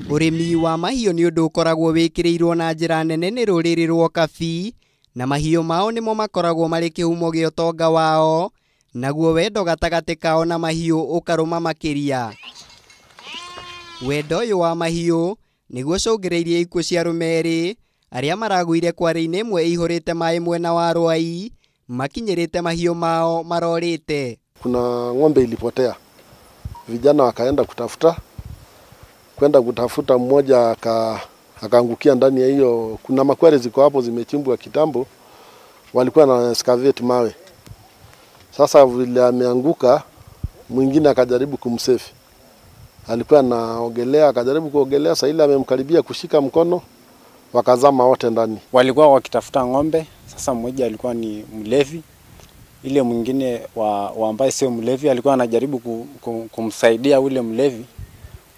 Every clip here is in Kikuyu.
Ũrĩmi wa mahiũ nĩ ũndũ ũkoragwo wĩkĩrĩirwo na njĩra nene nĩ rũrĩrĩ rwa Kabi, na mahiũ mao nĩmo makoragwo marĩ kĩhumo gĩa ũtonga wao, naguo wendo gatagatĩ kao na mahiũ ũkarũma makĩria. Wendo ũyũ wa mahiũ nĩguo ũcũngĩrĩirie ikuũ cia arũme erĩ arĩa maragũire kware-inĩ ĩmwe ĩihũrĩte maĩ mwena wa Rwai makinyĩrĩte mahiũ mao marorĩte. Kuna ng'ombe ilipotea, vijana wakaenda kutafuta, kwenda kutafuta, mmoja akaangukia ndani ya hiyo. Kuna makware ziko hapo zimechimbwa kitambo, walikuwa na excavate mawe. Sasa vile ameanguka, mwingine akajaribu kumsave, alikuwa anaogelea, akajaribu kuogelea, sasa ile amemkaribia kushika mkono, wakazama wote ndani. Walikuwa wakitafuta ng'ombe. Sasa mmoja alikuwa ni mlevi, ile mwingine wa ambaye sio mlevi alikuwa anajaribu kumsaidia ule mlevi,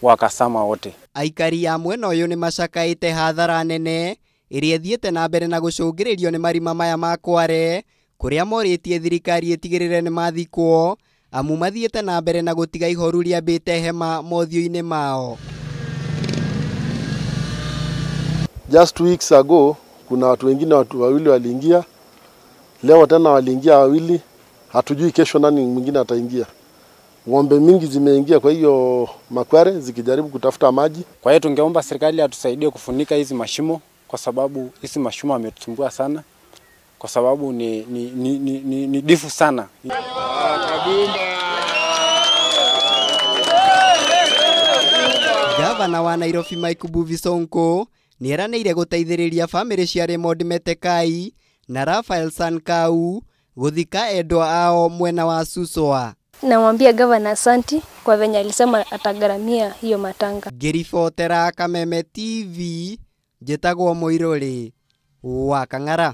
wakasama wote. Aikari a mwena ũyũ nĩ macakaĩte hathara nene ĩrĩa ĩthiĩte na mbere na gũcũngĩrĩrio nĩ marima maya ma kware, kũrĩa morĩtie thirikari ĩtigĩrĩre nĩ mathikwo, amu mathiĩte na mbere na gũtiga ihoru rĩambĩte hema mothiũ-inĩ mao. Just 2 weeks ago kuna watu wengine, watu wawili waliingia, leo tena waliingia wawili, hatujui kesho nani mwingine ataingia. Ng'ombe mingi zimeingia kwa hiyo makware zikijaribu kutafuta maji. Kwa hiyo tungeomba serikali atusaidie kufunika hizi mashimo, kwa sababu hizi mashimo ametusumbua sana, kwa sababu ni difu sana. Gavana wa Nairobi Mike Mbuvi Sonko nĩeranĩire gũteithĩrĩria bamĩrĩ cia Raymond Metekai na Raphael Sankau gũthika endwa ao mwena wa Suswa. Namwambia gavana asanti kwa venye alisema atagharamia hiyo matanga. Ngĩribotera Kameme TV, njĩtagwo Mũirũrĩ wa Kang'ara.